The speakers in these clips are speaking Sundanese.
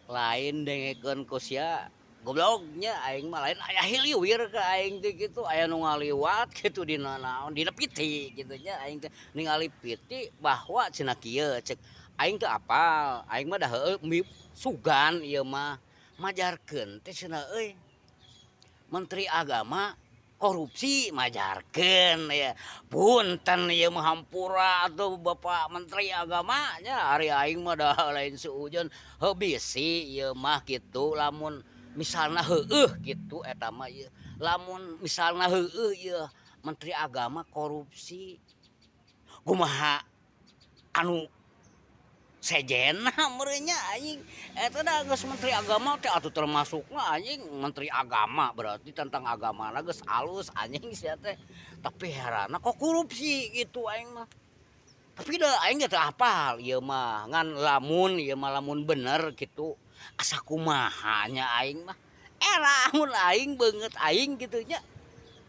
Lain dengekeun ku sia goblok nya aing mah lain aya hiliwir ka aing teh kitu aya nu ngaliwat kitu dina naon dina piti kitu nya aing teh ningali piti bahwa cenah kieu cek aing teu apal aing mah da heueuh sugan ieu mah majarkeun teh cenah euy menteri agama korupsi majarkeun ya punten ieu mah hampura atuh Bapak Menteri Agama nya ari aing mah da lain suudzon heuh bisi ieu mah kitu lamun misalna heueuh kitu eta mah ieu lamun misalna heueuh ieu Menteri Agama korupsi kumaha anu sejenna meureun nya anjing eta da geus Menteri Agama teh atuh termasukna anjing Menteri Agama berarti tentang agamana geus alus anjing sia teh tapi heranna kok korupsi gitu aing mah tapi da aing ge teu apal ieu mah ngan lamun ieu mah lamun bener kitu asa kumaha nya aing mah era mun aing beungeut aing kitu nya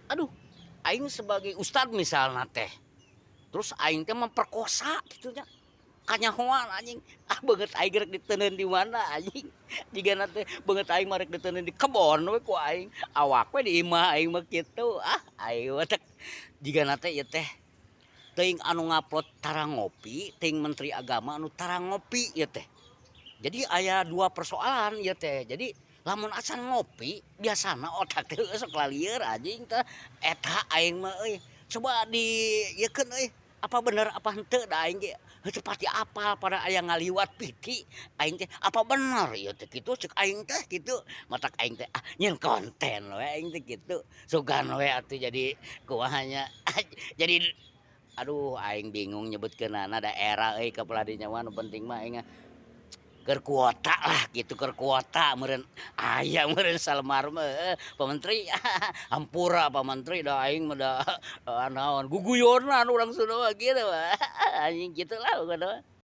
aduh aing sebagai ustad misalna teh terus aing teh memperkosa kitu nya kanyahoan anjing ah beungeut aing rek diteundeun di mana anjing jigana teh beungeut aing mah rek diteundeun di kebon we ku aing awak we di imah aing mah kitu ah aing mah teh jigana teh ieu teh teuing anu ngupload tara ngopi teuing menteri agama anu tara ngopi ieu teh jadi aya dua persoalan ieu teh jadi lamun acan ngopi biasana otak teh sok lalieur anjing teh eta aing mah euy coba di ieukeun euy apa bener apa henteu da aing ge heuh pati apal pada aya ngaliwat piti aing teh apa bener ieu teh kitu cek aing teh kitu matak aing teh ah nyieun konten we aing teh kitu sugan we atuh jadi kumaha nya jadi aduh aing bingung nyebutkeunana da era euy ka dinya mah nu penting mah aing keur kuota lah gitu keur kuota meureun aya meureun salembar mah heueuh Pak Menteri hampura Pak Menteri da aing mah da naon guguyonan urang Sunda mah kitu anjing kitu lah pokona mah.